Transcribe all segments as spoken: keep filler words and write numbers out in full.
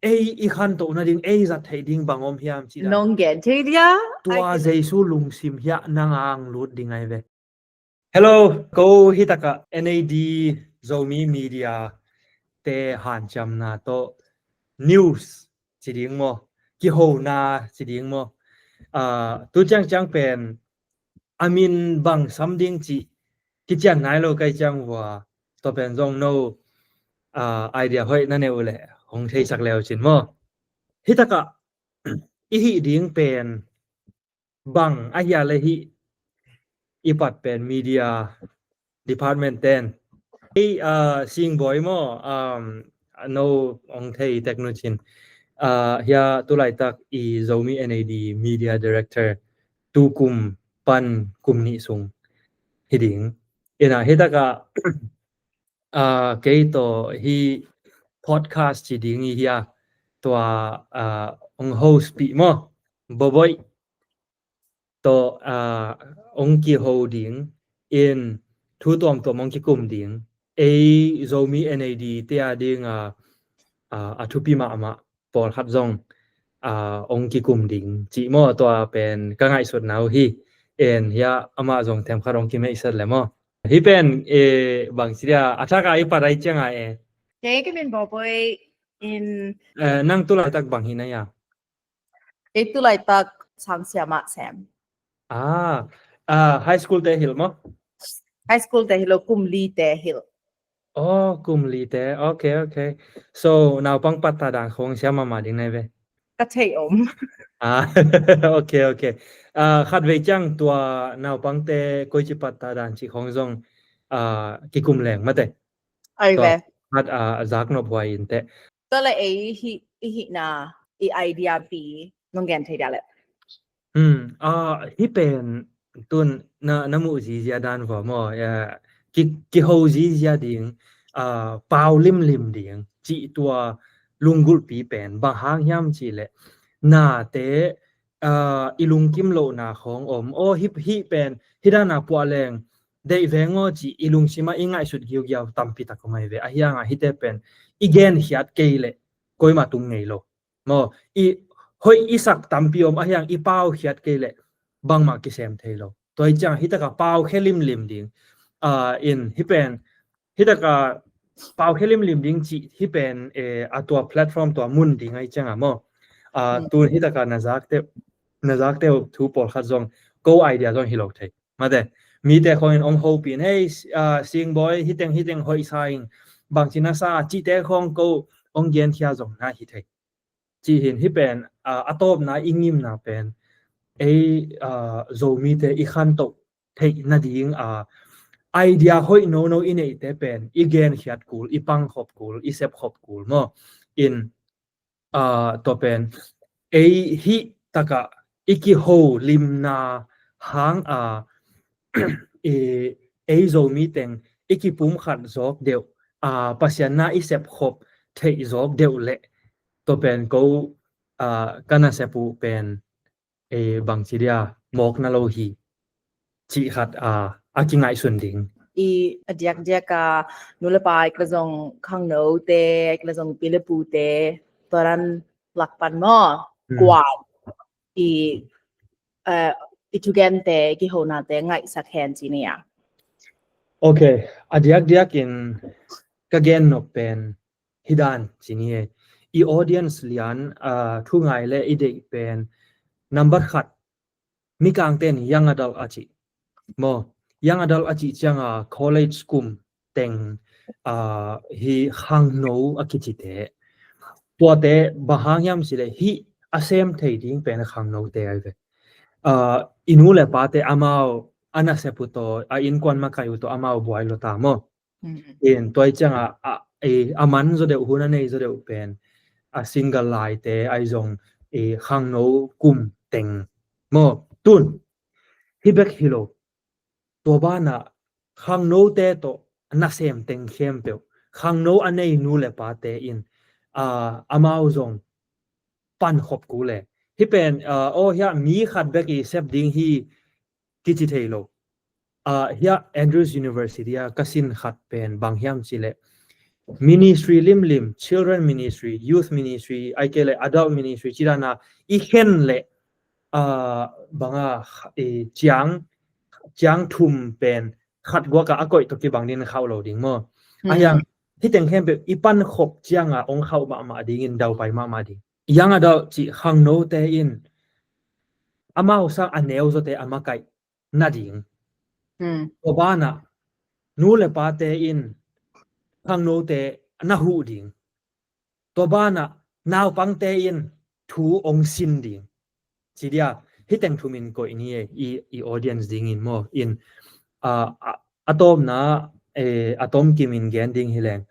ei i khantoh nading, ei zat theih ding bang om hiam ci dan. Nong gen thei dia. Tua Jesu lungsim hiah nang ang lut ding ai ve. Hello, ko hi takah N A D Zomi Media te hanciamna tawh news ci ding maw, kihona ci ding maw. Ah, tu ciangciang pen a min bang sam ding cih kician nai lo kai ciang vua, tua pen zong no, ah, idea hoih na neu leh hong theisak leu cin maw. Hi takah i hih ding pen bang a hia le hih i pat pen media department ten. Hei, ah, Singbawi maw, um, no ong thei tek nu cin. Ah, hia tulaitak i Zomi N A D media director tu kum pan kum nih sung hi ding. Ina hi takah, ah, kei tawh hi podcast ci ding i hia tua, ah, ong host pi maw. Boboi tawh, ah, ong kiho ding in thu tuamtuam ong kikum ding. Ei Zomi N A D te a ding, ah, ah, a thupi mahmah pawlkhat zong, ah, ong kikum ding cih maw, tua pen ka ngaihsutna uh hi. En hia amah zong themkhat ong kimeihset le maw. Hi pen, eh, bang ci dia, a thak a i pat ai ciang a e. Kei ka min Bawboi in. Eh, nang tulaitak bang hi na ia? Kei tulaitak sang siamah sem. Ah, ah, high school te hilh maw? High school te hilh lo, kum li te hilh. Oh, kum li te. Ok, ok. So, naupang patta dan khong siam mahmah ding nai ve. Ka thei om. Ah, ok, ok. Ah, khat vei ciang tua naupang te koici patta dan ci khong zong, ah, kikum leng mate. Ai ve. Khat, ah, zak nop huai in te. Tua le ei hih, i hihna, i idea pi nong gen thei dia le. Hmm, ah, hi pen tun na, na muh zizia dan vua maw, ya, ki, kiho zizia ding, ah, pau limlim ding, cih tua lunggulhpi pen, bang hang hiam cih le, nate, ah, i lungkim lohna khong om, aw, hi, hi pen, hi dana puah leng, deih veng aw cih, i lungsim ah i ngaihsut giugiau tampi tak om ai ve, a hiang a hite pen, i genkhiat kei le, koima tung ngei lo. Maw, i hoih i sak tampi om a hiang i paukhiat kei le bangmah kisem thei lo. Tua hi ciang hi taka paukhe limlim ding. Ah, in hi pen, hi taka paukhe limlim ding cih hi pen, eh, a tua platform tua mun ding ahi ciang a maw. Ah, hmm. Tun hi taka na zakte, na zakte thu pawlkhat zong ko idea zong hi lo thei. Mate, mite khong in ong hopih in, hei, ah, Singbawi, hiteng, hiteng hoih sa ing, bangci na sa, cihte khong ko ong genkhia zong na hi thei. Ci hin hi pen, ah, a tawpna i ngimna pen, ei, ah, Zomite i khantoh theih nading, ah, idea hoih nono i neihte pen, i genkhiat kul, i pangkhop kul, i sepkhop kul maw. In, ah, tua pen, ei hih taka i kiholimna hang a, i, ei Zomi teng i kipumkhat zawk deuh, ah, Pasian na i sepkhop theih zawk deuh leh, tua pen ko, ah, ka nasep uh pen, eh, bangci dia mawk na lo hi cih khat, ah, a kingaihsun ding. I a diakdiak a nu le pa, i ka zong khangnote, i ka zong pi le pute, tua dan lak pan maw, hmm, kuan i, eh, i thugente, i kihonate ngaihsak hen ci ni a. Ok, a diakdiak in ka gen nop pen hi dan ci ni e. I audience lian, ah, thu ngai le i deih pen number khat, mikangte in young adult a cih. Maw, young adult a cih ciang a college kum teng, ah, hi khangno a kicite. Tuate bang hang hiam cih le hih a sem thei ding pen khangnote ai ve. Ah, i nu le pate amau a nasep uh tawh, a innkuan makai uh tawh amau buai lo ta maw. Mm. In tua hi ciang a, a, a, a man zaw deuh, hun a nei zaw deuh pen, a single laite ahi zong, a, khangno kum teng maw. Tun, hi bek hi lo. Tua banah khangnote tawh nasem teng khempeuh, khangno a nei nu le pate in, a, amau zong pankhop kul e. Hi pen, a, aw hia mi khat bek i sep ding hi kici thei lo. Ah, hia Andrews University a ka sin khat pen bang hiam cih le, ministry limlim, children ministry, youth ministry, ai ke le adult ministry, ci dana i khen le, ah, banga, eh, ciang, ciang thum pen khat guaka a koih tawh kibang din khauh lo ding maw. A hiang, hi teng khempeuh i pan khop cianga ong khauh mahmah dingin daupai mahmah ding. Young adult cih khangnote in amau sang a neu zawte a makaih nading. Tua banah nu le pate in khangnote na huh ding. Tua banah naupangte in thu ong sin ding. Ci dia, hi teng thumin koih ni e, i, i audience dingin maw, in, ah, a, a tawmna, eh, a tom kimin gen ding hi leng.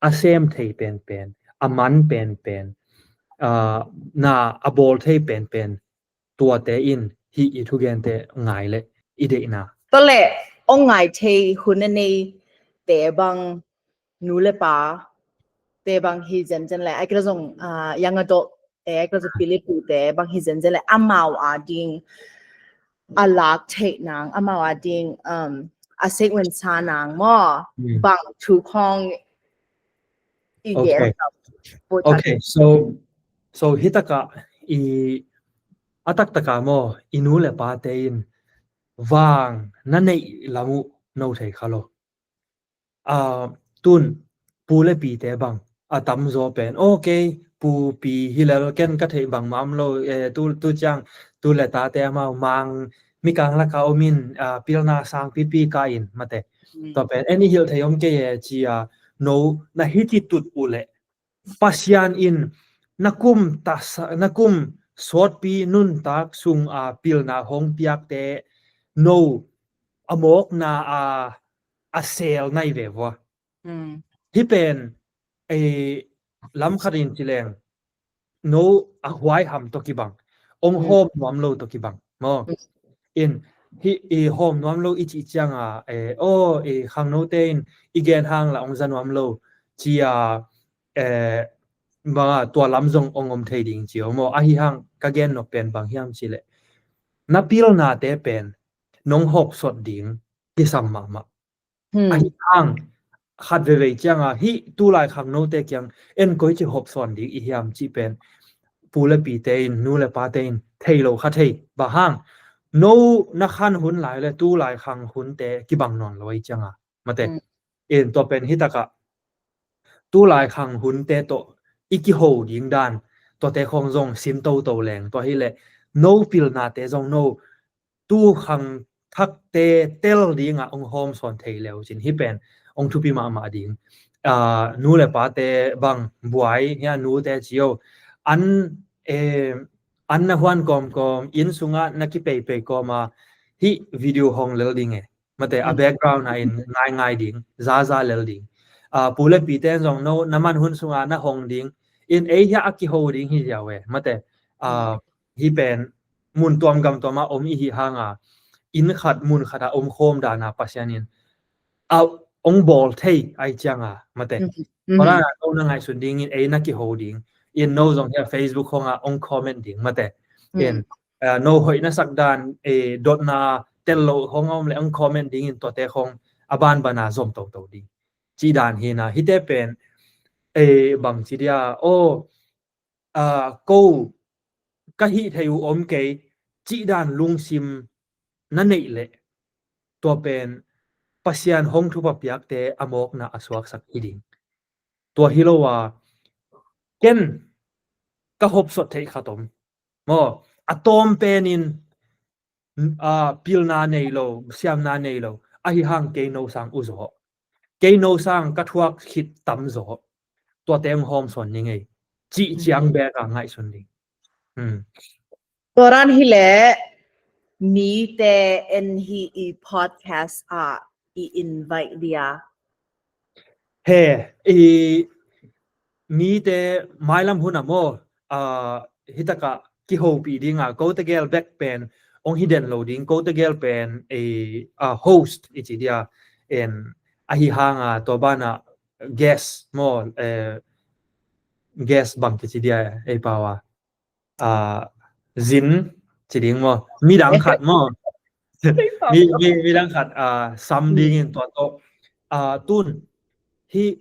A sem thei penpen, a man penpen, ah, na a bawl thei penpen, tuate in hih i thugente ngai le i deihna. Tua le, ong ngai thei hun a nei te bang nu le pa te bang hi zenzen le, ai kila zong, ah, young adult te, ai kila zong pi le pu te bang hi zenzen le, amau a ding a lak theih nang, amau a ding, um, a sek wen sa nang maw, bang thu khong i gen. Okay, so, so hi taka i, a taktaka maw, i nu le pate in vang na neih lam uh no thei kha lo. Ah, tun pu le pite bang a tamzaw pen, okay, pu pi hi lel, ken ka theih bangmah om lo, eh, tu, tu ciang tu le tate amau mang mikang laka om in, ah, pilna sang pipi ka in mate. Tua pen en i hilh thei om kei e, ci a, no na hiti tut uh le Pasian in na kum tasa, na kum sawtpi nuntak sunga pilna hong piakte no a mawkna a, a sel nai ve vua. Hi pen, eh, lam khat in ci leng, no a huaiham tawh kibang, ong hawm nuam lo tawh kibang maw. In, hi, i hawm nuam lo i cih cianga, eh, aw, i khangnote in i gen hang la ong za nuam lo, ci a, eh, ma, tua lam zong ong om thei ding ci aw maw. Ahi hang ka gen nop pen bang hiam ci le, na pilnate pen nong hawpsot ding kisam mahmah. Ahi hang khat veivei cianga hih tulai khangnote kiang en koici hawpsawn ding i hiam cih pen pu le pite in, nu le pate in thei lo kha thei. Bang hang, no na khan hun lai le tulai khang hunte kibang nawn lo ahi cianga mate. In tua pen hi taka tulai khang hunte tawh i kiho ding dan, tuate khong zong sim toto leng, tua hi le no pilnate zong no tu khang thakte tel dinga ong hawm sawn thei leu cin hi pen ong thupi mahmah ding. Ah, nu le pate bang buai hia, nute cio an, eh, an na huan kawmkawm, inn sunga na kipeipei kawma hih video hong lel ding e. Mate, a background a in ngaingai ding, zaza lel ding. Ah, pu le pite zong no na man hun sunga na hong ding, in ei hia a kiho ding hi ziau e. Mate, ah, hi pen mun tuam gam tuama om i hi hanga, inn khat mun khata om khawm dana Pasian in a ong bawl thei ai cianga mate. Korana no na ngaihsun dingin ei na kiho ding, in no zong hia Facebook khonga ong comment ding mate. In, ah, no hoih na sak dan, eh, dotna tel lo hong om le ong comment dingin tuate khong a banbana zom toto ding. Ci dan hina, hite pen, eh, bang ci dia, aw, ah, ko ka hih thei uh om kei, cih dan lungsim na neih leh tua pen Pasian hong thupha piakte a mawkna a suaksak hi ding. Tua hi lo a, ken ka hopsot theih khat om maw, a tawm penin, ah, pilna nei lo, siamna nei lo, ahi hang kei no sang u zaw, kei no sang ka thuak khit tam zaw, tuate hong hawm sawn ni ngei, cih ciang bek a ngaihsun ding. Tua dan hi leh mite en hi i podcast ah i invite dia. He, i mite mailam hun a maw, ah, hi taka kihopih dinga, ko tegel bek pen ong hi den lo ding, ko tegel pen i, ah, host i ci dia, en, ahi hanga tua bana guest maw, eh, guest bang kici dia ei pau a, ah, zin ci ding maw, midang khat maw, mi, mi, midang khat, ah, sam dingin tua tawh, ah, tun hi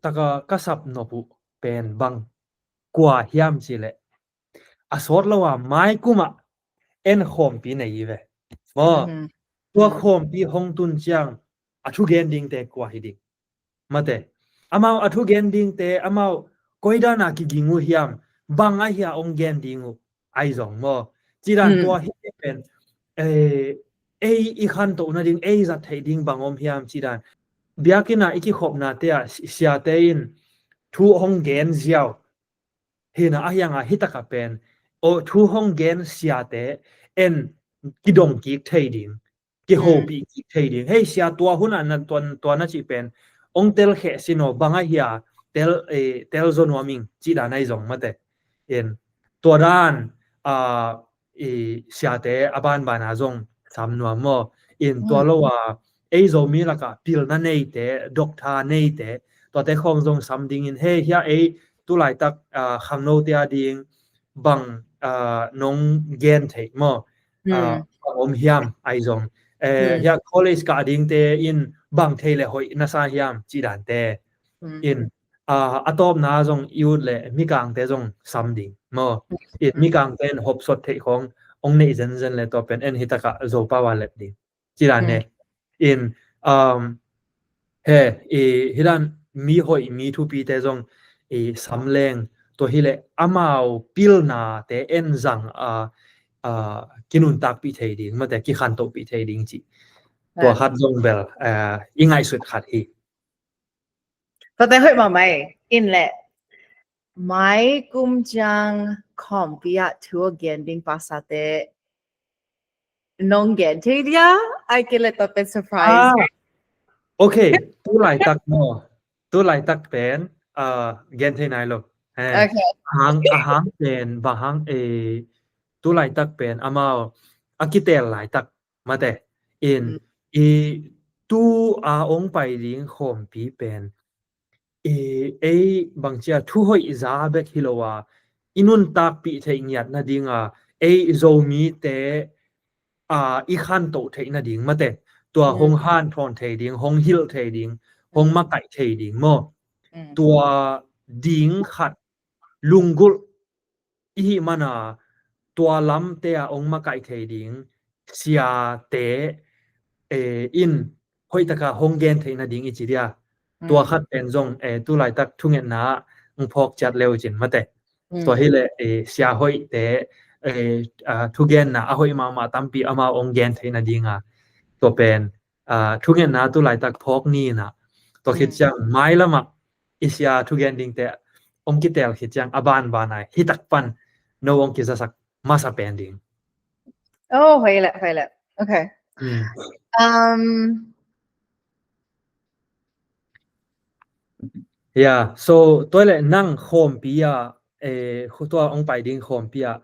taka ka sap nop uh pen bang kua hiam cih leh, a sawt lo a mai kum ah en khawmpi nei hi ve. Maw, tua khawmpi hong tun ciang a thugen dingte kua hi ding? Mate, amau a thugen dingte, amau koi dan a kiging uh hiam, bang ahia hong gen ding uh, ahi zong maw. Cih dan tua hi pen, eh, ei i khantoh nading, ei zat theih ding bang om hiam cih dan. Biakinn ah i kikhopnate ah si-, siate in thu hong gen ziau hi na, ahi hang a hi taka pen, o, thu hong gen siate en kidong kik thei ding, kihopih kik thei ding. Hei sia, tua hun ah na, tua, tua na cih pen hong tel kheh sin aw, bang ahia tel, eh, tel zaw nuam ing cih dan ahi zong mate. In tua dan, ah, i siate a banban a zong sam nuam maw. In tua lo a ei Zomi lakah pilna neite, doctor neite, tuate khawng zong sam dingin, hei, hia ei tulaitak, ah, khangnote a ding bang, ah, nong gen theih maw? Ah, bang om hiam ahi zong, eh, hia college kah dingte in bang thei le hoih na sa hiam cih dante. In, ah, a tawpna zong i ut le mikangte zong sam ding maw? In, mikangte in hopsot theih khawng hong neih zenzen le tua pen en hi takah Zopau a let ding. Cih dan ne. In, um, he, i, hi dan mi hoih, mi thupite zong i sam leng, tua hi le amau pilnate en zang a, a, kinuntakpih thei ding, mate, kikhantohpih thei ding cih. Tua khat zong bel, a, i ngaihsut khat hi. Tuate hoih mahmah e. In le mai kum ciang khawmpi ah thu a gen ding pastorte nong gen thei dia, ai ke le tua pen surprise. Ah, okay, tulaitak maw. Tulaitak pen, ah, gen thei nai lo. Eh, okay. Ahang, ahang pen, bang hang, eh, tulaitak pen amau a kitel laitak mate. In, i tu a ong pai ding khawmpi pen, i ei bangcia thu hoih za bek hi lo a, i nuntakpih theih ngiat nading a, ei Zomite a, i khantoh theih nading mate. Tua hong hanthawn thei ding, hong hilh thei ding, hong makaih thei ding maw? Tua ding khat lunggulh i hih mana, tua lamte a ong makaih thei ding siate, eh, in hoihtaka hong gen theih nading i ci dia. Tua khat pen zong, eh, tulaitak thungetna ah ong phawk ciat leu cin mate. Tua hi le, eh, sia hoihte, eh, ah, thugenna a hoih mahmah tampi amau ong gen theih nading a. Tua pen, ah, thungetna tulaitak phawk ni na. Tua khit ciang mailam ah i sia thugen dingte ong kitel khit ciang a banban ai, hitak pan no ong kizasak masa pen ding. Oh, hoih le, hoih le. Okay. Um, yeah, so tua le nang khawmpi ah, eh, tua ong pai ding khawmpi ah,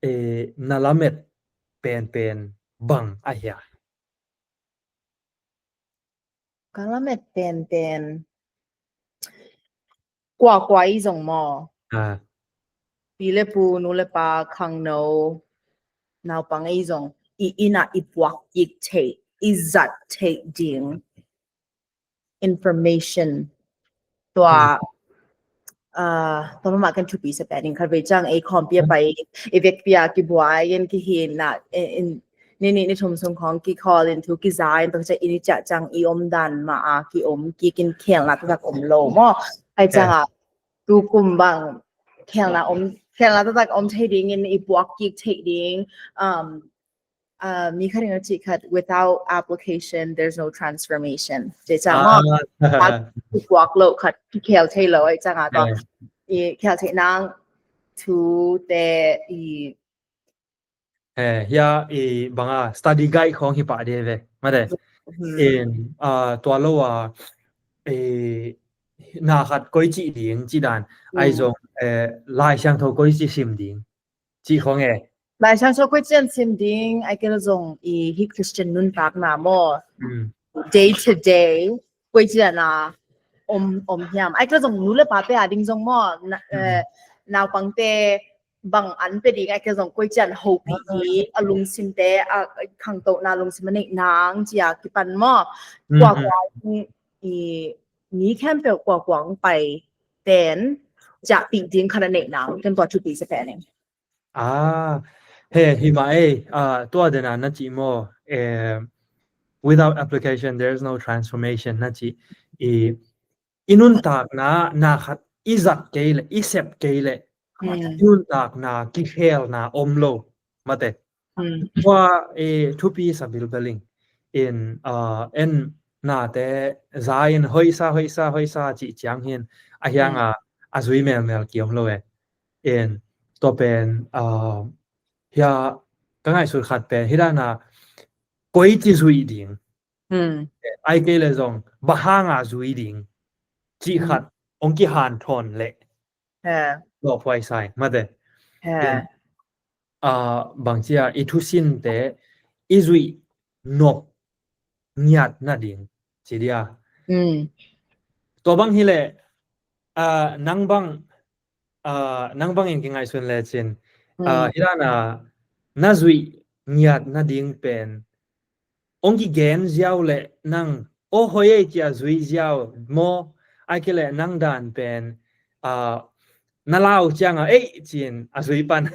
eh, na lamet penpen bang ahia? Ka lamet penpen kuakua i zong maw? Ah. Pi le pu, nu le pa, khangno, naupang i zong, i inn ah i puak kik theih, i zat theih ding information. Tua, ah, tua mah ken thupi sa pen ding khat vei ciang ei khawmpi a pai, i vekpi a kibuai in kihin na, in, ni nih ni thum sung khawng kikhawl in thu kiza in tua ciang i ni ciah ciang i om dan mah a ki om kik in khelna taktak om lo maw? Ai ciang a tu kum bang khelna om, khelna taktak om thei ding in i puak kik thei ding, um, uh, mi khat in a cih khat, without application there's no transformation. Cih ciang maw, i puak lo khat kikhel thei lo, ai ciang a tua i khel theih nang thu te i Eh, hia i banga study guide khawng hi pah dia ve. Mate. In, ah, tua lo a, eh, na khat koi ci ding ci dan. Ai zong, eh, Lai Siangtho koi ci sim ding ci khawng e. Lai Siangtho koi ci an sim ding, ai ke lo zong i hi Christian nuntakna maw. Day to day, koi ci dan a om, om hiam. Ai ke lo zong nu le pate a ding zong maw, na, eh, naupangte bang an pe ding ai ke zong koi cian hopih hi, a lungsimte, a khangtohna lungsim a neih nang cia kipan maw. Kuakua i mi khempeuh kuakuang pai ten ciahpih ding khat a neih nang ken tua thupi sa pen ing. Ah, he, hi mah ei, ah, tua dena na cih maw, eh, without application, there is no transformation na cih. I, i nuntakna, na khat, i zat kei leh, i sep kei leh, i nuntakna, kikhelna om lo, mate. Tua, eh, thupi sa bilbel ing. In, ah, en nate za in hoih sa, hoih sa, hoih sa cih ciang hin, a hiang a, a zui melmel ki om lo e. In, tua pen, ah, hia, ka ngaihsut khat pen, hi dana, koi ci zui ding. Ai kei le zong, bang hanga zui ding. Cih khat, ong kihanthawn leh. Lawphuai sai, mate. In, ah, bang cia, i thusinte, i zuih nop ngiat nading, ci dia. Tua bang hileh, ah, nang bang, ah, nang bangin kingaihsun lecin, ah, hi dana, na zuih ngiat nading pen, ong kigen ziau leh nang, o hoi ei cia zui ziau maw, ai kei leh nang dan pen, ah, na lau cianga, ei, cin, a zui pan.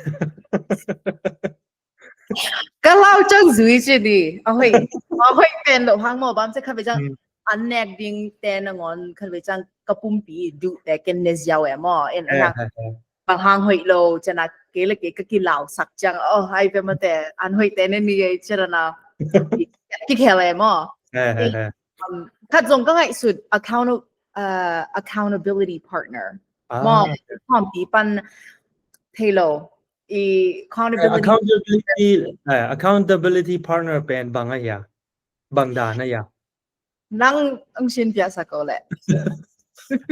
Ka lau ciang zui ci di. A hoih, a hoih pen lo hang maw, bang cia khat vei ciang an nek ding te nangawn khat vei ciang ka pumpi duh te ken ne ziau e maw. In a hang bang hang hoih lo, ciana kei le kei ka kilau sak ciang, oh, ai pe mate, an hoih te ne ni ei, ciana kikhel e maw. Khat zong ka ngaihsut, account-, uh, accountability partner. Maw, khawmpi pan thei lo. I accountability, accountability partner pen bang a hia? Bang dan a hia? Nang ang sin piak sa ko le.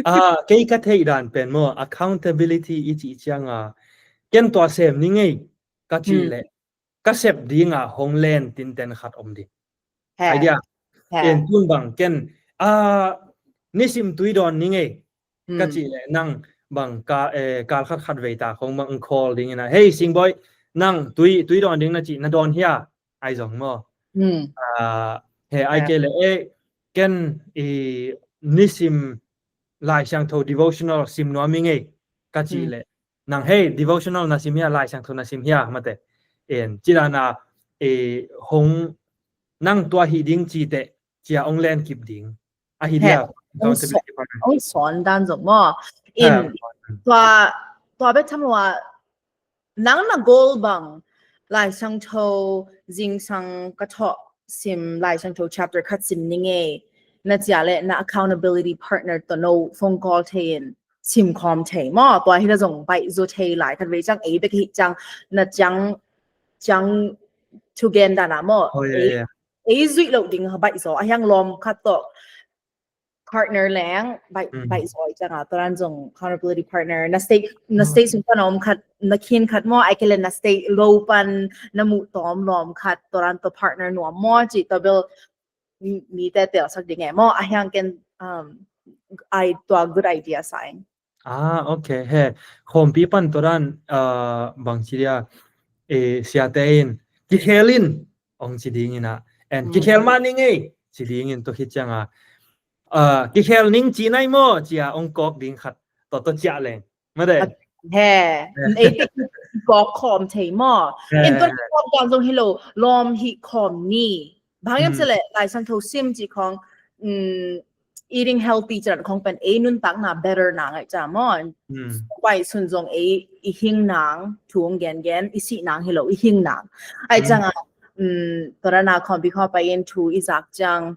Ah, kei ka theih dan pen maw, accountability i cih cianga, ken tua sem ni ngei ka cih le, ka sep dinga hong len tinten khat om ding. Idea. Ken tun bang ken, ah, nisim tui dawn ni ngei ka cih le, nang bang ka, eh, kal khat khat vei ta khong bang call ding ina, hei Singboi, nang tui, tui dawn ding na cih, na dawn hia? Ai zong maw. Ah, he ai kei le, eh, ken i nisim Lai Siangtho devotional sim nuam i ngei ka cih le, nang hei devotional na sim hia, Lai Siangtho na sim hia, mate. En, ci dana, eh, hong nang tua hi ding ci te, cia ong len kip ding. A hi dia, ong sawn dan zong maw. In, tua, tua bek tham lo a, nang na goal bang, Lai Siangtho zingsang ka thawh sim, Lai Siangtho chapter khat sim ni ngei, na cia le na accountability partner tawh no phone call thei in sim khawm thei maw, tua hi na zong baih zaw thei lai, khat vei ciang ei bek hi ciang, na ciang, ciang thugen dana maw. Ei zuih lo ding baih zaw, a hiang lawm khat tawh partner leng baih, baih zaw i cianga, tua dan zong accountability partner, na state, na state sung pan om khat, na khin khat maw, ai kei le na state lo pan na muh tawm lawm khat, tua dan tua partner nuam maw, ci tua bel mi, mi te telsak ding e maw, a hiang ken, um, ai tua good idea sa ing. Ah, ok. He, khawmpi pan tua dan, ah, bang ci dia, eh, siate in, kikhel in, ong ci ding ina, en, kikhel mah ni ngei, ci ding in tua khit cianga, ah, kikhel ning ci nai maw, cia ong kawk ding khat, tua tua ciah leng. Mate. He, ei te kawk khawm thei maw. En tua kawk dan zong hi lo, lawm hi khawm ni. Bang hiam ci le, Lai Siangtho sim ci khong, um, eating healthy ci dan khong pen ei nuntakna better na ngai ca maw. Pai sun zong ei i hing nang, thu ong gen gen, i sih nang hi lo, i hing nang. Ai cianga, um, tua dana khawmpi khaw pai in thu i zak ciang,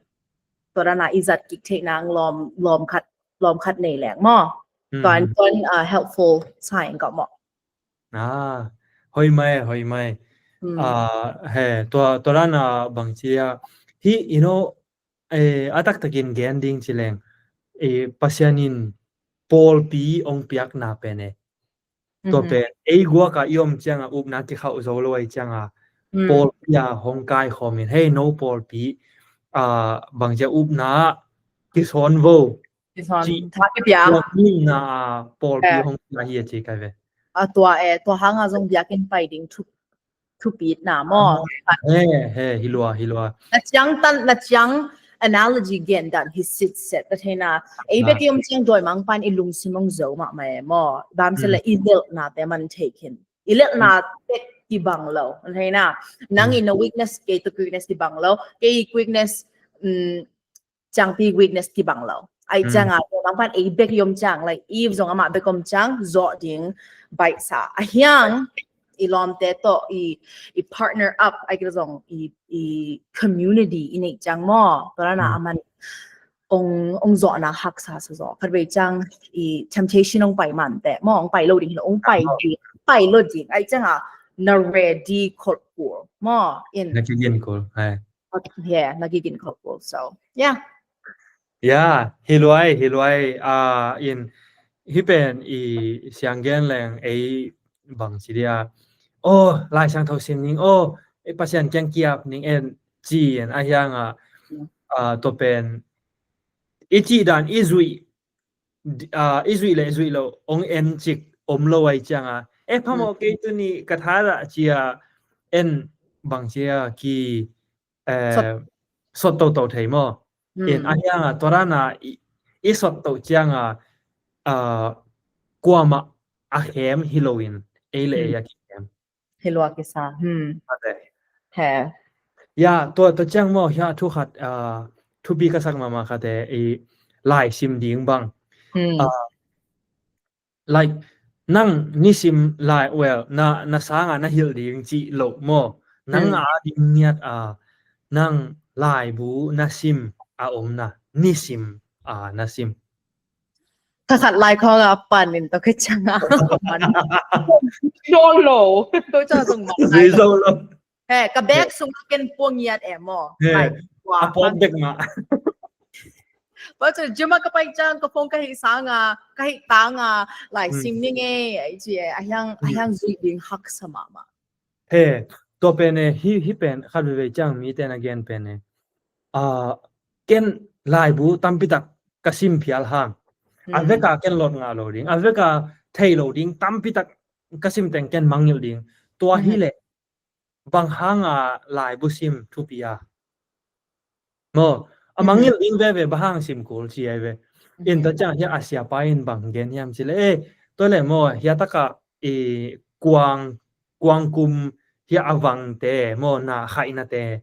tua dana i zat kik theih nang lawm, lawm khat, lawm khat nei leng maw. Tua in, tua in, uh, helpful sa ing ka maw. Ah, hoi mai, hoi mai. Ah, he, tua, tua dana bang ci a, hi, you know, eh, a taktakin gen ding ci leng, eh, Pasian in pawlpi ong piakna pen e. Tua pen, ei guaka i om cianga upna kikhauh zo lo ai cianga, pawlpi a hong kai khawm in, hei no pawlpi, ah, bang cia upna kisawn vo. Kisawn, ci, tha kipia. Tua nunna, ah, pawlpi hong pia hi a ci kai ve. A tua e, tua hanga zong biakinn pai ding thu, thupitna maw. He, he, hi lua, hi lua. Na ciang tan, na ciang, analogy gen dan hi sitset, ka theihna. Ei bek i om ciang dawimangpa'n i lungsim hong zo mahmah e maw. Bang ci le i lelhnate man thei khin. I lelhnate kibang lo. Ka theihna. Nang in a weakness, kei tawh weakness kibang lo. Kei weakness, mm, ciangpi weakness kibang lo. Ahih ciangin, dawimangpa'n ei bek i om ciang, like, Eve zong amah bek om ciang, zawh ding, baihsa. Ahih hang, i lawmte tawh, i, i partner up, ahih kei leh zong, i, i community, i neih ciang maw. Tua dan a aman, ong, ong zawhna haksa sa zaw. Khatvei ciang, i temptation ong pai mah teh, maw, ong pai lo ding hi lo, ong pai ding, pai lo ding. Ahih ciangin, na ready kholh kul, maw, in. Na kigin kul, hai. Yeah, na kigin kholh kul. So, yeah. Yeah, hi luai, hi luai. Ah, in, hi pen i siang gen leng ei bang ci dia. Oh, Lai Siangtho sim ning, oh, ei Pasian kiang kiap ning en ci en ahih hang a, ah, tua pen i cih dan i zuih, ah, i zuih le zuih lo, ong en cik om lo ahih ciang a. Eh, phamawh kei tuni ka tha dah ci a en bang ci a ki eh, sot toto thei maw? In ahih hang a, tua dan a i, i sot to ciang a, ah, kuamah a khem hi lo in, ei le ei a kikhem. Hi lua kisa. Hmm. Ate. He. Ya, tua, tua ciang maw, hia thu khat, ah, thupi ka sak mahmah khat e, i lai sim ding bang. Hmm. Ah, like, nang nisim lai, well, na, na sanga na hilh ding cih lo maw. Nang a ding ngiat a, nang laibu na sim a om na, nisim a na sim. Ka khat lai khawng a pan in tua ka ciang a. Zolo. Tua ciang zong man lai. Zolo. He, ka bag sung a ken pua ngiat e maw. He, like, a pawt bek mah. Tua ciang gym a ka pai ciang ka phone ka hih sang a, ka hih tang a, lai sim ning e, ai ci e, ahih hang, ahih hang zuih ding haksa mahmah. He, tua pen e, hi, hi pen, khat veivei ciang mite na gen pen e. Ah, ken laibu tampi tak ka sim phial hang. A vek a ken lot ngah lo ding. A vek a thei lo ding, tampi tak ka sim teng ken mangngilh ding. Tua hi leh bang hang a laibu sim thupi a. Maw, a mangngilh ding veve bang hang sim kul ci ai ve. In tua ciang hia a siapa in bang gen hiam ci le. Eh, tua le maw, hia tak a i kuang, kuang kum hia a vangte, maw, na khaihnate.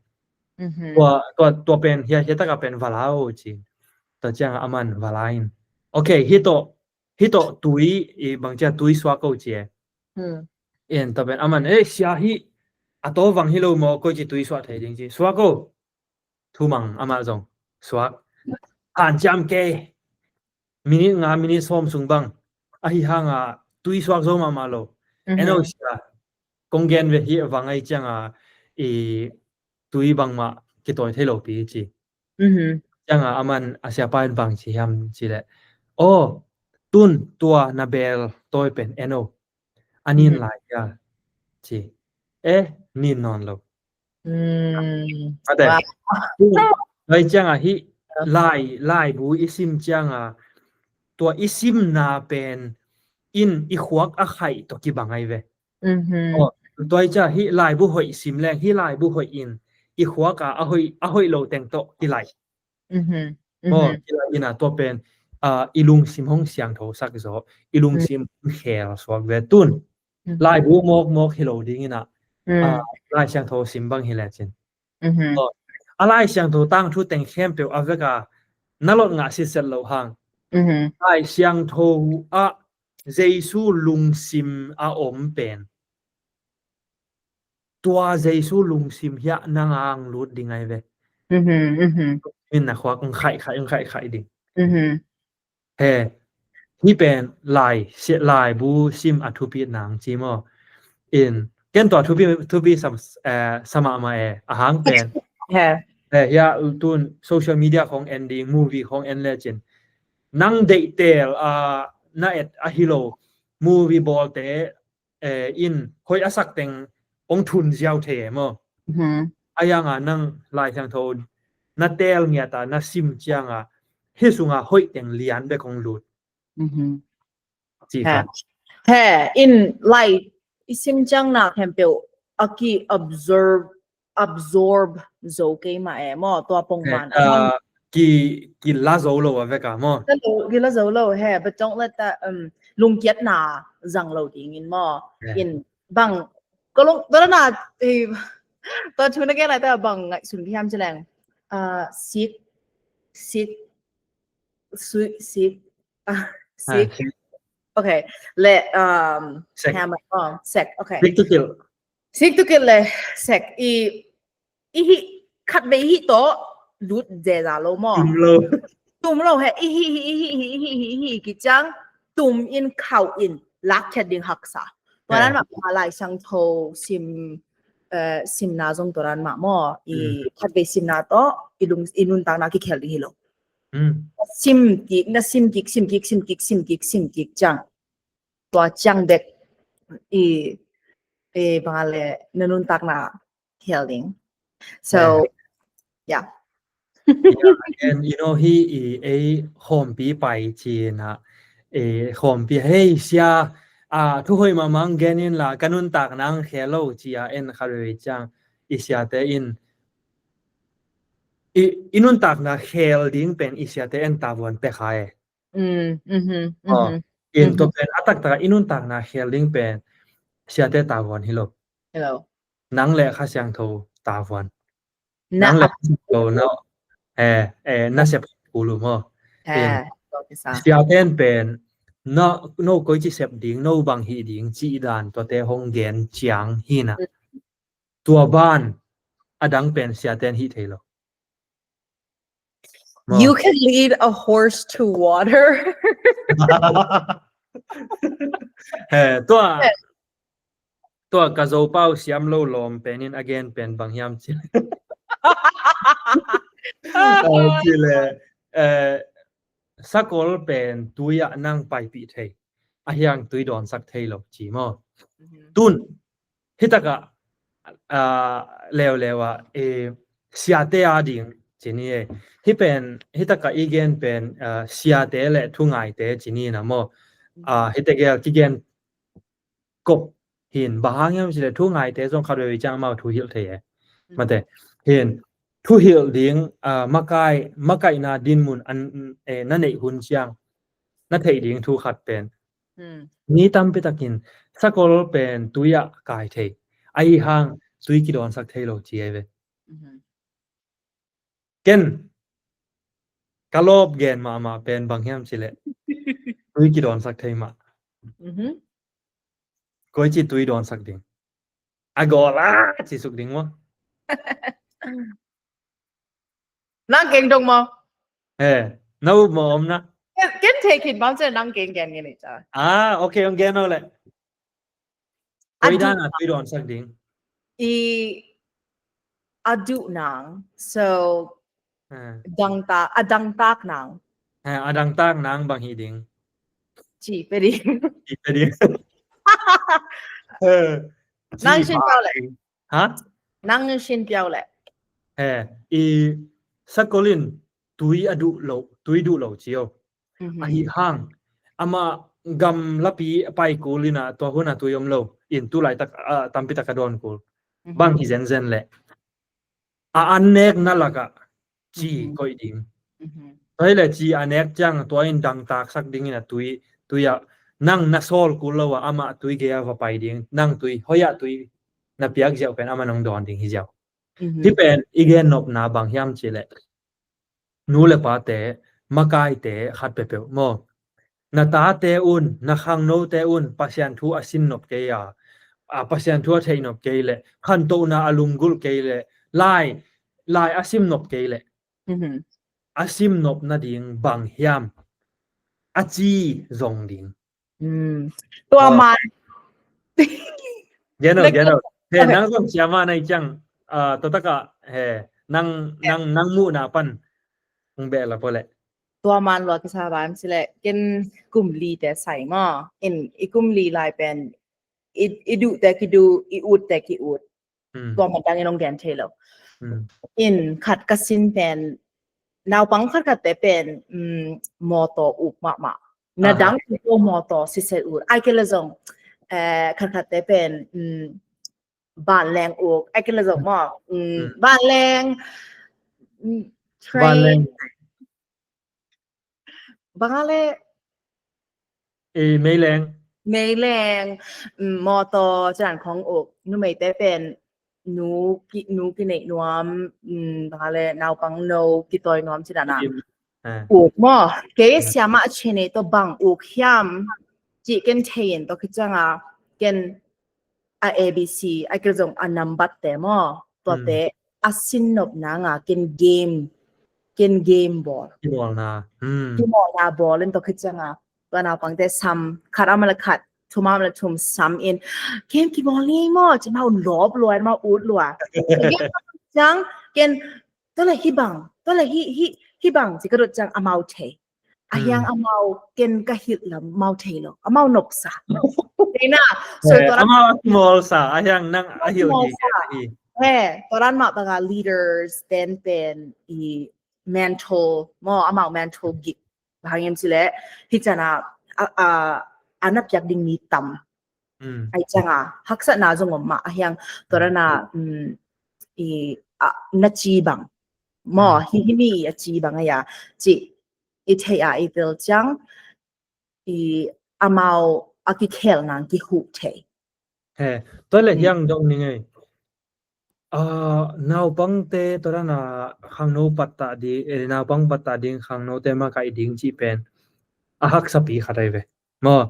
Tua, tua, tua pen hia, hia tak a pen va la o ci. Tua ciang a aman va la in. Okay, hi tawh, hi tawh tui, i bang cia tui suak ko ci e. In tua pen aman, eh, sia hi, a taw vang hi lo maw, koi ci tui suak thei ding ci. Suak ko, thumang amah zong, suak. Hanciam kei, minute nga, minute sawm sung bang, ahih hang a tui suak zo mahmah lo. Eno sia, kong gen ve hi a vang ai ciang a, i tui bangmah kitawi thei lo pi ci. Ciang a aman a siapa in bang ci hiam ci le. Oh, tun tua na bel tawi pen eno. A nin lai hia ci. Eh, nin nawn lo. Ate. Lai ciang a hi lai, laibu i sim ciang a tua i simna pen in i khuak a khaih tawh kibang ai ve. Tua i cia hi laibu hoih sim leng, hi laibu hoih in i khuak a, a hoih, a hoih lo teng tawh kilai. Aw, kilai in a tua pen, ah, i lungsim hong siangtho sak zaw, i lungsim hong khel suak ve tun. Laibu mawkmawk hi lo ding in a, ah, Lai Siangtho sim bang hi lecin. Aw, a Lai Siangtho tangthu teng khempeuh a vek a na lot ngah sitset loh hang. Lai Siangtho ah Jesu lungsim a om pen. Tua Jesu lungsim hiah nang ang lut ding ai ve. Min na khuak ang khaih khaih, ang khaih khaih ding. He, hi pen lai, laibu sim a thupi nang ci maw. In, ken tua thupi, thupi sam, eh, sa mahmah e, a hang pen. He. He, hia tun social media khong en ding, movie khong en lecin. Nang deihtel a na et a hi lo, movie bawlte, eh, in hoih a sak teng hong thun ziau thei e maw. A yang a nang Lai Siangtho na teel ngiat a na sim ciang a hi sung a hoih teng lian bek hong lut. Ci khat. He, in lai i sim ciang na khempeuh a ki absorb, absorb zo kei mah e maw, tua pongman a mang ki, ki la zo lo a vek a maw. Ki la zo lo he, but don't let that, um, lungkiatna zang lo dingin maw. Yeah. In bang, ko lung, tua na, eh, tua thu na gen lai ta bang ngaihsun hiam ci leng. Ah, sick, sick, sui, sick, ah, sick. Okay, le, um, hammer, oh, sick, okay. Sick to kill. Sick to kill le, sick. I, i hih, khatvei hih tawh lut zeza lo maw. Tum lo. Tum lo he, i hih, i hih, i hih, i hih, i hih, i hih, ki ciang, tum in khauh in, lak khiat ding haksa. Tua dan mah, Lai Siangtho sim, eh, simna zong tua dan mah maw. I khatvei simna tawh, i lung, i nuntakna kikhel ding hi lo. Sim kik, na sim kik, sim kik, sim kik, sim kik, sim kik ciang. Tua ciang dek, i, i bang a le, na nuntakna khel ding. So, yeah. Yeah, and you know, hi i ei khawmpi pai cina, ei khawmpi, "Hei, sia, a, thuhoih mahmah gen in la, ka nuntakna khel lo," cia en kha rei ciang, i siate in, i, i nuntakna khel ding pen i siate en tavuan pek hai. Mm, mhm, mhm. In tua pen a taktak i nuntakna khel ding pen siate tavuan hi lo. Hi lo. Nang le Kha Siangtho tavuan. Nang le Kha Siangtho na, eh, eh, na sep kul uh maw. In siate in pen, no, no koici sep ding, no bang hih ding, cih dan tuate hong gen ciang hi na. Tua ban, a dang pen siate in hih thei lo. You can lead a horse to water. He, tua, tua ka Zopau siam lo lawm pen in a gen pen bang hiam ci. Ci le, eh, sakol pen tui ah nang paipih thei. A hiang tui dawnsak thei lo ci maw. Tun, hi takah, ah, leuleu ah, eh, siate a ding ci ni e. Hi pen, hi takah i gen pen, ah, siate le thungaite ci ni na maw. Ah, hi tegel kigen kop hin, bang hang hiam ci le thungaite zong khat vei ciang amau thuhilh thei e. Mate, hin, thuhilh ding, ah, makai, makaihna dinmun an, eh, na neih hun ciang, na theih ding thu khat pen. Mi tampi takin sakol pen tui ah kai thei. Ahi hang tui kidawnsak thei lo ci ai ve. Ken ka lawp gen mahmah pen bang hiam ci le tui kidawnsak thei mah. Koici tui dawnsak ding. A gawl a ci suk ding maw. Nang keng dong maw? He, na up maw om na? Ken, ken thei khin bang ci nang keng gen ngen i ca. Ah, okay, ong gen o le. Koi dan a tui dawnsak ding. I a duh nang, so dangtak, a dangtak nang. He, a dangtak nang bang hi ding. Ci pe ding. Ci pe ding. He, nang ci sin piau le. Ha? Nang sin piau le. He, i sakol in tui a duh lo, tui duh lo ci o. Ahi hang, amah gam lapi pai kul in a tua hun a tui om lo, in tu laitak, ah, tampi tak a dawn kul. Bang hi zenzen le. A an nek na lak ah ci koih ding. Tua hi le ci a nek ciang tua in dangtak sak ding in a tui, tui ah nang na sawl kul lo ah amah tui gei a va pai ding, nang tui, hoih ah tui na piak ziau pen amah nong dawn ding hi ziau. Hi pen i gen nopna bang hiam ci le. Nu le pate, makaite khat peuhpeuh maw. Na tate un, na khangnote un, Pasian thu a sin nop kei a, a Pasian thu a theih nop kei le, khantohna a lunggulh kei le, lai, lai a sim nop kei le. A sim nop nading bang hiam. A ci zong ding. Tua man. Gen o, gen o. He, nang zong siama na hi ciang, ah, tua takah, he, nang, nang, nang muhna pan hong beh la pawh leh. Tua man lua kisa bang ci leh, ken kum li te sai maw. In, i kum li lai pen, i, i duh te kiduh, i ut te ki ut. Tua man dang in hong gen thei lo. In khat ka sin pen, naupang khatkhat te pen, mawtaw up mahmah. Na dang tua mawtaw sisel ut. Ai kei le zong, eh, khatkhat te pen, vanleng uk. Ai kei le zong maw. Vanleng, train. Vanleng. bang a le i meileng. Meileng, mm, mawtaw, cidan khong uk, numeite pen nu ki, nu kineih nuam, mm, bang a le naupang no kitawi nuam cidan a. Uk maw, kei siamah a cine tawh bang uk hiam cih ken thei in tawh khit cianga ken a A B C a kil zong a nambat te maw, tuate a sin nop nanga ken game, ken game bawl. Kimawlna. Kimawlna bawl in tawh khit cianga tua naupangte sam khat ama le khat, thum ama le thum sam in, game kibawl ni maw, ci mau lawp lua, mau ut lua. Ciang ken tole hi bang, tole hi, hi, hi bang ci ka dot ciang amau thei. A hiang amau ken ka hilh lam mau thei lo, amau nopsa. Thei na, so tua amau a kimawlsa, a hiang nang a hilh hi. He, tua dan mah banga leaders ten pen i mental maw, amau mental gik bang hangin cile hi ciana a, a, a na piak ding mi tam. Ai cianga haksatna zong om mah a hiang tua dana i a na ci bang maw, hi hi mi a ci bang a ya ci i thei a i tel ciang i amau a kikhel nang kihuh thei. He, tua le hiang dong ni ngei. Naupangte tua dana khangno pattah ding, naupang pattah ding, khangnote makaih ding cih pen a haksapi khat ai ve. Maw,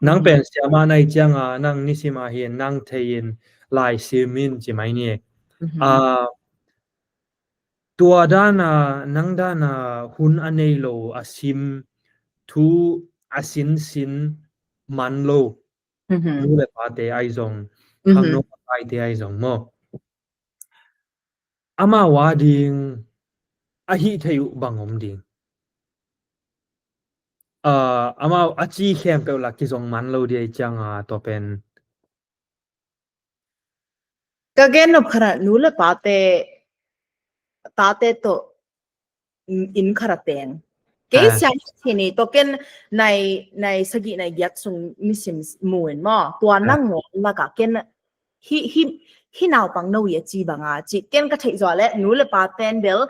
nang pen siamah nai cianga nang nisima hin nang thei in lai sim in ci mai ni. Tua dana nang dana hun a nei lo a sim thu a sinsin man lo. Nu le pate ai zong, khangno pate ai zong maw. Amau a ding a hih thei uh bang om ding. Amau a ci khempeuh la kizong man lo ding ai cianga tua pen. Ka gen nop khat ah nu le pate, tate tawh inn khat a teng. Kei siang hi ni tawh ken nai, nai sagih nai giat sung nisim mu in maw. Tua nang ngawn lakah ken hi, hi, hi naupang no hi a ci banga ci ken ka theih zawh le nu le pa ten bel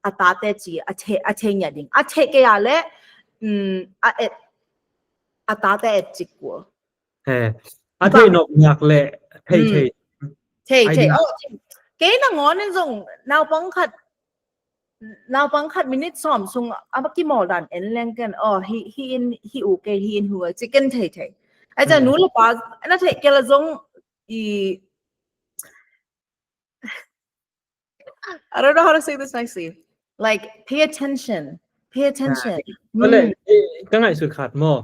a tate ci a thei, a thei ngiat ding. A thei kei a le a et, a tate et cik kul. A thei nop nak le thei thei. Thei thei. Oh, kei na ngawn in zong naupang khat, naupang khat minute sawm sung a kimawl dan en leng ken. Oh, hi, hi in, hi u kei, hi in hu a ci ken thei thei. Ai ca nu le pa na thei kei la zong i I don't know how to say this nicely. Like, pay attention. Pay attention. Ka ngaihsut khat maw.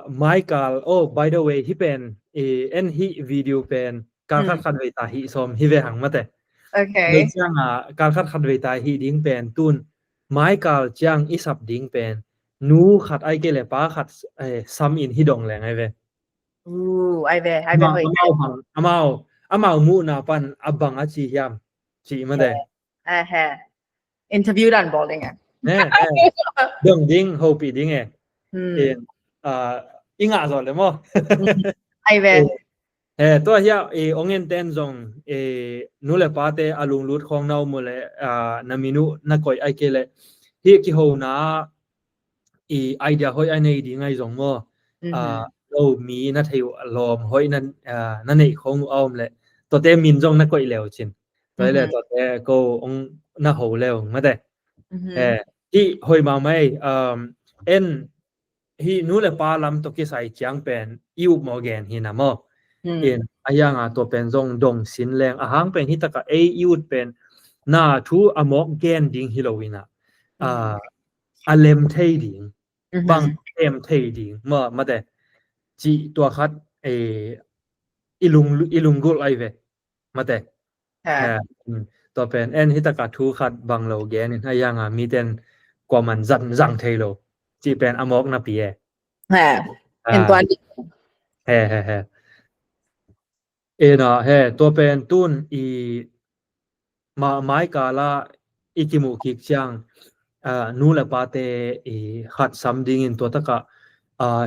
Maikal, oh, by the way, hi pen en hi video pen kal khat khat vei ta hi sawm hi ve hang mate. Okay. Cianga kal khat khat vei ta hi ding pen tun maikal ciang i sap ding pen nu khat ai ke le pa khat sam in hi dong leng ai ve. Ai ve, ai ve hoi. Amau, amau muhna pan a bang a ci hiam ci mate. Interview dan bawl ding a. Dong ding, hopih ding e. I ngah zaw le maw. Ai ve. Tua hia ong en ten zong nu le pate a lunglut khawng na um uh le na min uh na koih ai ke le hi kihona i idea hoih a nei ding ai zong maw. Lo mi na thei uh lawm hoih na neih khong uh a om le tuate min zong na koih leu cin. Tua le tuate ko ong na ho leu mate. Hi hoih mahmah ei. En hi nu le pa lam tawh kisai ciang pen i up maw gen hi na maw. In a hianga tua pen zong dong sin leng a hang pen hi taka ei i ut pen na thu a mawk gen ding hi lo ina a lem thei ding, bang lem thei ding maw mate. Ci tua khat i lung, i lunggulh ai ve mate. Tua pen en hi taka thu khat bang lo gen in a hianga miten kuaman zan zang thei lo ci pen a mawk na pi e. He, he, he. Ena he tua pen tun i maikala i kimuh kik ciang nu le pate i khat sam dingin tua taka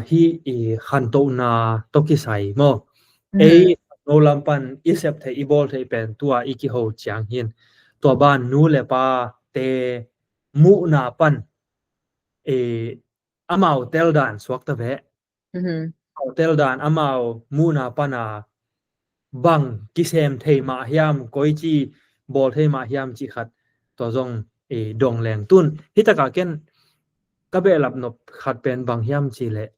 hi i khantohna tawh kisai maw. Ei no lam pan i sep theih i bawl theih pen tua i kiho ciang hin tua ban nu le pate muhna pan eh, amau teldan suak ta ve. Amau teldan, amau muhna pana bang kisem thei mah hiam, koici bawl thei mah hiam cih khat tua zong, eh, dong leng tun. Hi takah ken ka behlap nop khat pen bang hiam cih leh,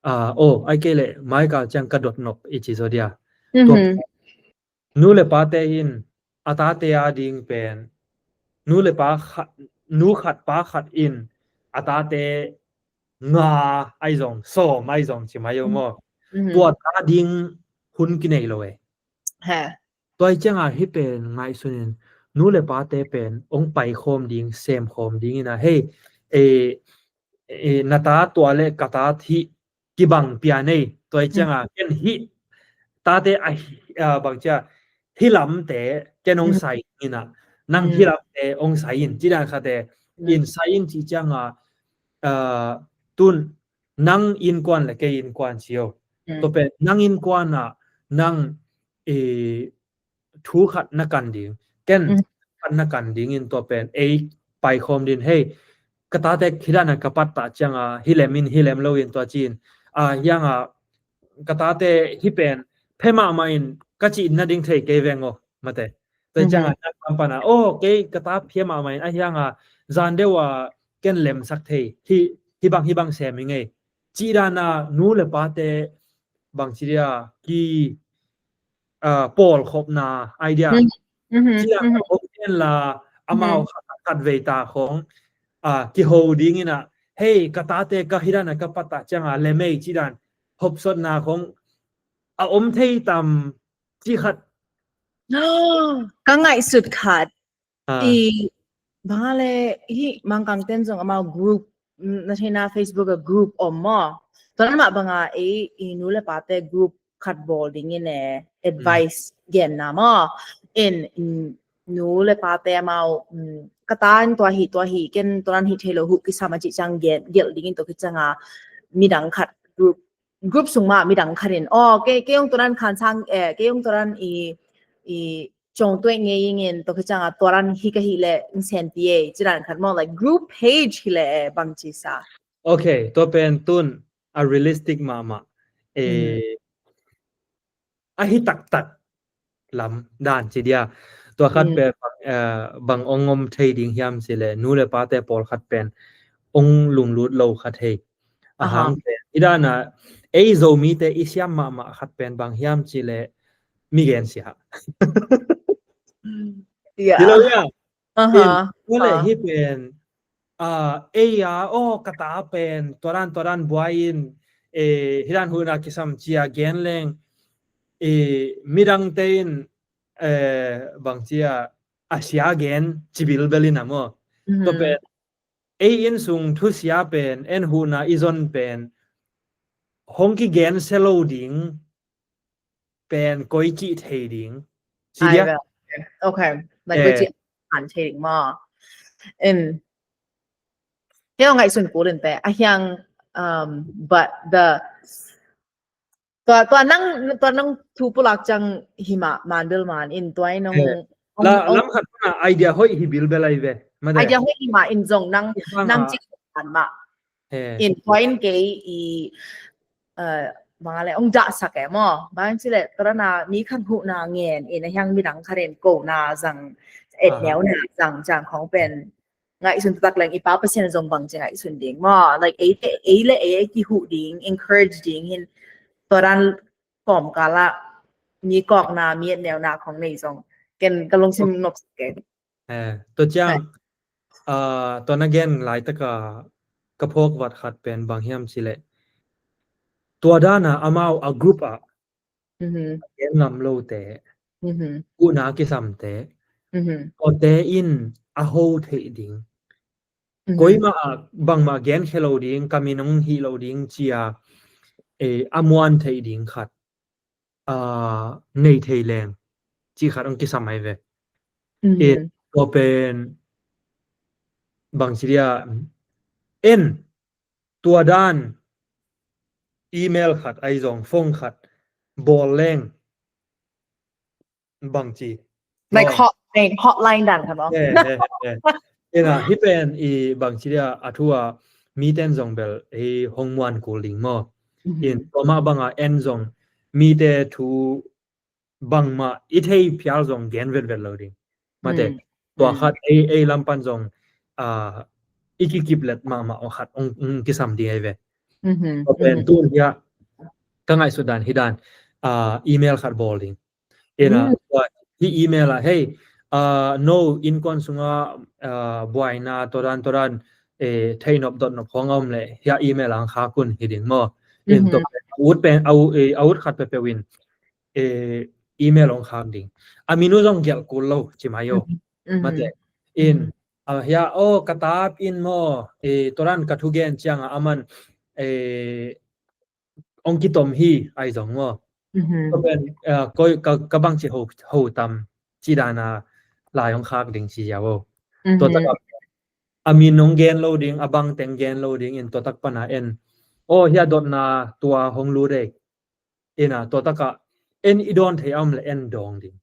ah, oh, ai kei leh maikal ciang ka dot nop i ci zaw dia. Tua nu le pate in a tate a ding pen, nu le pa khat, nu khat pa khat in a tate nga ai zong, sawm ai zong ci mai uh maw. Tua ta ding hun kinei lo e. Tua i cianga hi pen ngaihsun in, nu le pate pen ong paikhawm ding, semkhawm ding ina, hei, e, e, na ta tua le ka ta hih kibang pia nei. Tua i cianga ken hih tate a, a, bang cia, hi lamte ken ong sai ina, nang hi lamte ong sai in, ci dan khate in sai in ci cianga, a, tun nang innkuan le kei innkuan ci o. Tua pen nang innkuan ah nang, e, thu khat na kan ding, ken khat na kan ding in tua pen ei paikhawm din, hei, ka tate hi dana ka pattah cianga hi lem in, hi lem lo in tua ci in, a, hianga ka tate hi pen phe mahmah in ka cih na ding thei kei veng o, mate. Tua cianga na kam pana, oh, kei ka ta phe mahmah in a hianga zan deuh a ken lemsak thei, hi, hi bang, hi bang sem i ngei. Ci dana nu le pate bang ci dia ki, a, pawlkhopna idea. Ci dan a hong en la amau khat vei ta khong, a, kiho ding ina, hei, ka tate ka hi dana ka pattah cianga lemei ci dan hopsotna khong a om thei tam ci khat. Ka ngaihsut khat. I bang a le hi Mangkang ten zong amau group, na theina Facebook a group om maw. Tua nan mah banga ei i nu le pate group khat bawl dingin e advice genna maw. In, nu le pate amau, ka ta in tua hi, tua hi, ken tua nan hi thei lo huh kisam a cih ciang gelh dingin tua khit cianga midang khat group, group sung mah midang khat in, oh, kei, kei ong tua nan khan sang, eh, kei ong tua nan i, i cong tuai ngei ingin, tua khit cianga tua nan hi ka hi le, in sen ti e, ci dan khat maw, like, group page hi le, eh, bang ci sa. Okay, tua pen tun a realistic mahmah, eh, a hi taktak lam dan ci dia. Tua khat pen bang, eh, bang ong om thei ding hiam ci le, nu le pate pawlkhat pen ong lunglut lo khat hei. A hang pen i dana ei Zomite i siam mahmah khat pen bang hiam ci le, mi gensia. Hi lo ia. Tua le hi pen, a, ei a, oh, ka ta pen tua dan, tua dan buai in, e, hi dan huhna kisam cia gen leng, e, midangte in, e, bang cia a sia gen ci bilbel ina maw. Tua pen ei inn sung thusia pen, en huhna i zon pen hong kigen sia lo ding pen koi cih thei ding. Ci dia. Okay. Like, koi cih han thei ding maw. Hei, ong ngaihsun kul in te a hiang, um, but the, tua, tua nang, tua nang thu pulak ciang hi mah, man bil man in tua in ong, lam khat na idea hoih hi bilbel ai ve. Idea hoih hi mah in zong nang, nang cih man mah. In tua in kei i, eh, bang a le ong dahsak e maw. Bang ci le tua dana mi khat huhna ngen in a hiang midang khat in kona zang, et neuna zang, zang khong pen ngaihsun taktak leng i Pa Pasian zong bang ci ngaihsun ding maw. Like, ei le ei, ei kihuh ding, encourage ding hin tua dan kawmkal ah mi kawkna, mi et neuna khong nei zong ken ka lungsim nopsak e. Eh, tua ciang, ah, tua na gen laitaka ka phawk vat khat pen bang hiam ci le, tua dana amau a group ah gen ngam lote, huhna kisamte, tuate in a ho theih ding. Koimah ah bangmah genkhia lo ding, ka min hong hih lo ding cia, eh, a muan theih ding khat, ah, nei thei leng cih khat hong kisam ai ve. Eh, tua pen bang ci dia, en, tua dan email khat ai zong, phone khat bawl leng bang ci. Like, hotline, hotline dan khat maw. Ina, hi pen i bang ci dia a thu a, miten zong bel ei hong muan kul ding maw. In tua mah banga en zong mite thu bangmah i thei phial zong gen vetvet lo ding. Mate, tua khat ei ei lam pan zong i kikip let mahmah aw khat ong kisam ding ei ve. Tua pen tun hiah ka ngaihsut dan hi dan, email khat bawl ding. Ina hi email ah hei, no innkuan sunga buaina todan todan theihnop dotnop khong a om leh hiah email ang khak un hi ding maw. In tua pen a ut khat peuhpeuh in email ong khak ding. A min uh zong gelh kul lo ci mai aw. Mate, in hiah aw ka tap in maw, todan ka thugen cianga aman ong kitom hi ai zong maw. Tua pen koi ka bangci ho tam ci dana lai ong khak ding ci ziau aw. Tua takah a min ong gen lo ding, a bang teng gen lo ding. In tua tak pana en aw hiah dotna tua hong lut ei. Ina tua takah en i dawn thei a om le en dawng ding.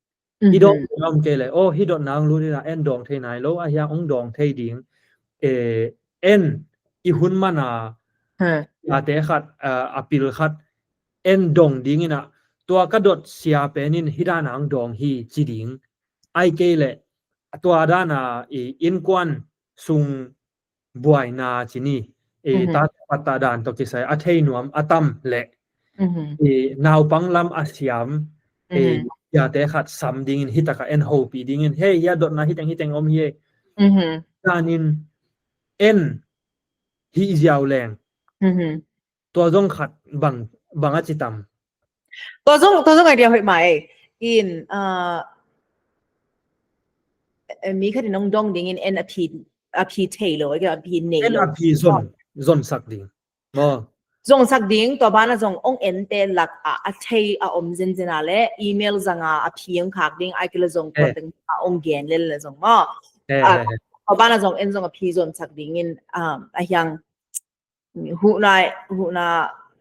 I dawn thei a om kei le aw hi dotna hong lut ina en dawng thei nai lo a hiang hong dawng thei ding. En i hun mana ate khat a pil khat en dawng ding ina tua ka dot sia pen in hi dana hong dawng hi ci ding. Ai kei le tua dana i innkuan sung buaina ci ni, ta patta dan tawh kisai a thei nuam a tam leh naupang lam a siam ate khat sam dingin hi taka en hopih dingin hei hiah dotna hiteng hiteng om hi ei. Danin en hi ziau leng. Tua zong khat bang a ci tam. Tua zong tua zong idea hoih mai in mi khat in ong dawng dingin en a phi a phi thei lo a phi nei lo. En a phi zon zon sak ding. Zong sak ding tua bana zong ong ente lak a a thei a om zenzen a le email zanga a phi ong khak ding ai kila zong tua teng a ong gen lel le zong maw. Tua bana zong en zong a phi zon sak dingin a hiang huhna huhna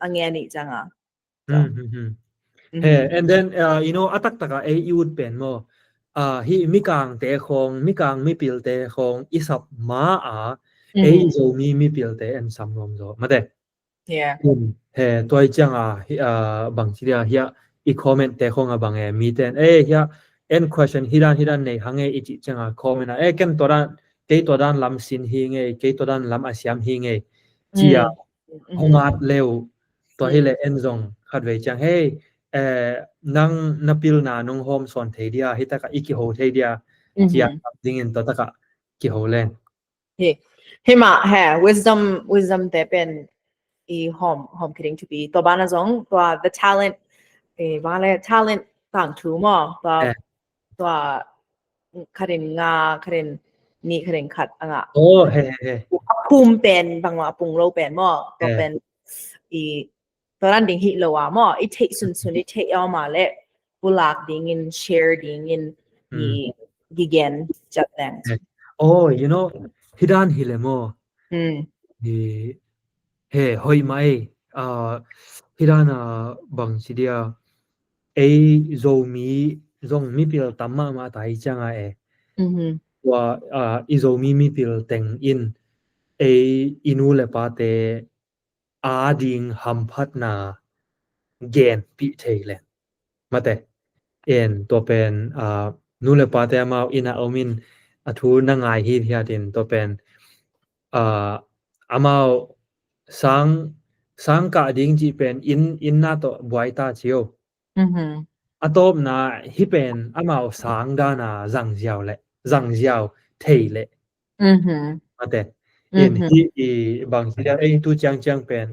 a nge nih canga. He, and then you know a taktaka ei i ut pen maw, hi mikangte khong mikang mipilte khong i sap ma a ei Zomi mipilte en sam nuam zaw mate. He tuai cianga bang ci dia hiah i comment te khong a bang e miten ei hiah en question hidan hidan nei hang e i cih cianga comment a e ken tua dan kei tua dan lam sin hi ngei kei tua dan lam a siam hi ngei cia hong at leu. Tua hi le en zong khatvei ciang hei nang na pilna nong hawm sawn thei dia hi taka i kiho thei dia cia dingin tua taka kiho leng. Hi hi mah he wisdom wisdom te pen i hawm hawm kiding thupi tua bana zong tua the talent bang le talent tangthu maw tua tua khatin nga khatin nih khatin khat a ngah. Oh he he he. A phum pen bangmah a pung lo pen maw tua pen i tua dan ding hi lo a maw i theih sunsun i theih a om a le pulak dingin share dingin i gigen cat leng. Oh you know hi dan hi le maw. He hoih mah ei. Hi dana bang ci dia ei Zomi zong mipil tam mahmah ta hi cianga e. Tua i Zomi mipil teng in ei i nu le pate ading hamphatna genpih thei leng. Mate en tua pen nu le pate amau ina omin a thu na ngai hi hiatin tua pen amau sang sang kah ding cih pen inn inn na tawh buai ta cio. A tawpna hi pen amau sang dana zangziau le zangziau thei le mate in hi i bang hi dang ei tu ciangciang pen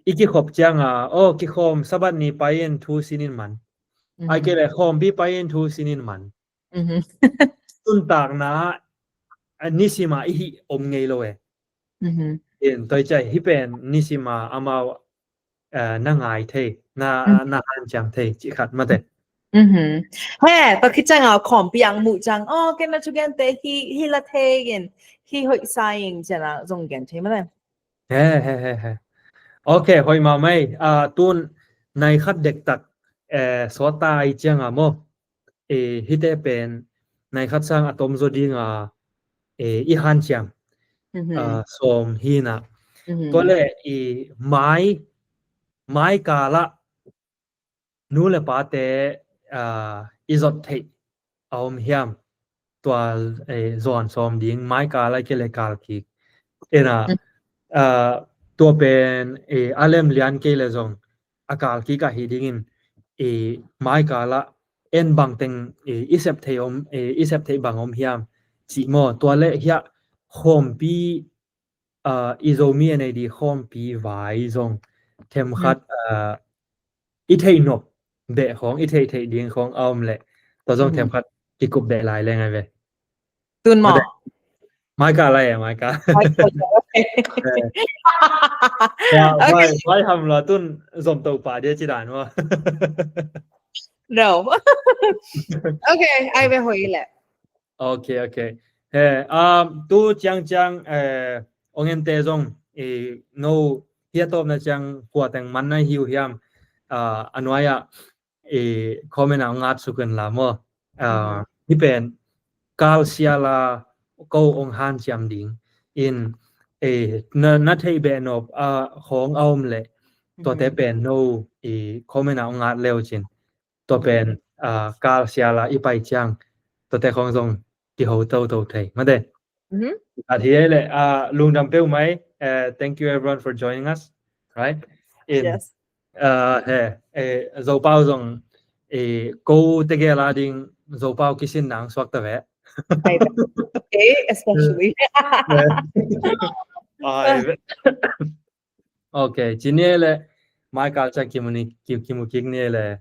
i kikhop cianga aw kikhawm Sabbath ni pai in thu sinin man. Ai kei le khawmpi pai in thu sinin man. Tuntakna nisima i hi om ngei lo e. In toi cai hi pen nisima amau na ngai thei na na hanciam thei cih khat mate. He tua khit cianga khawmpi ang muh ciang aw ken na thugente hi hi la thei in hi hoih sa ing ciana zong gen thei mate. He he he he. Ok hoih mahmah ei. Tun nai khat dektak sawt ta i cianga maw. Hite pen nai khat sang a tom zaw dinga i hanciam uh, sawm hi na. Tua le i mai mai kala nu le pate uh, i zot theih a om hiam? Tua eh, zuan sawm ding mai kala kei le kal kik ena uh, tua pen eh, a lem lian kei le zong a kal kik ahi dingin eh, mai kala en bang teng eh, i sep theih om eh, i sep theih bang om hiam? Cih maw? Tua le hiah khawmpi uh, i Zomi a nei di khawmpi vai zong themkhat uh, i theih nop beh khawng i theih theih ding khawng a om le tua zong themkhat kikup beh lai le ngai ve. Tun maw? Mai kala e, mai kala. Vai ham la tun zom to pa dia ci dan maw? No. Okay, ai ve hoi le. Okay, okay. He, um, tu ciangciang eh, ong en te zong eh, no hia tawpna ciang kua teng man na hiu hiam uh, a nuai ah eh, comment ah ngat suk in la maw? Uh, hi pen kal siala ko ong han ciam ding in eh, na, na thei be nop uh, hong a om le tuate pen no eh, comment ah ngat leu cin. Tua pen uh, kal siala i pai ciang tuate khong zong kiho toto thei mate. At hi le uh, lungdam peuh mai. Uh, thank you everyone for joining us, right? In, yes. Uh, he, eh, Zopau zong eh, ko tegela ding Zopau kisin nang suak ta ve. Ai ve. Eh, especially. Ai ve. Okay, ci ni le mai kal ciang kimu ni kimu kik ni le.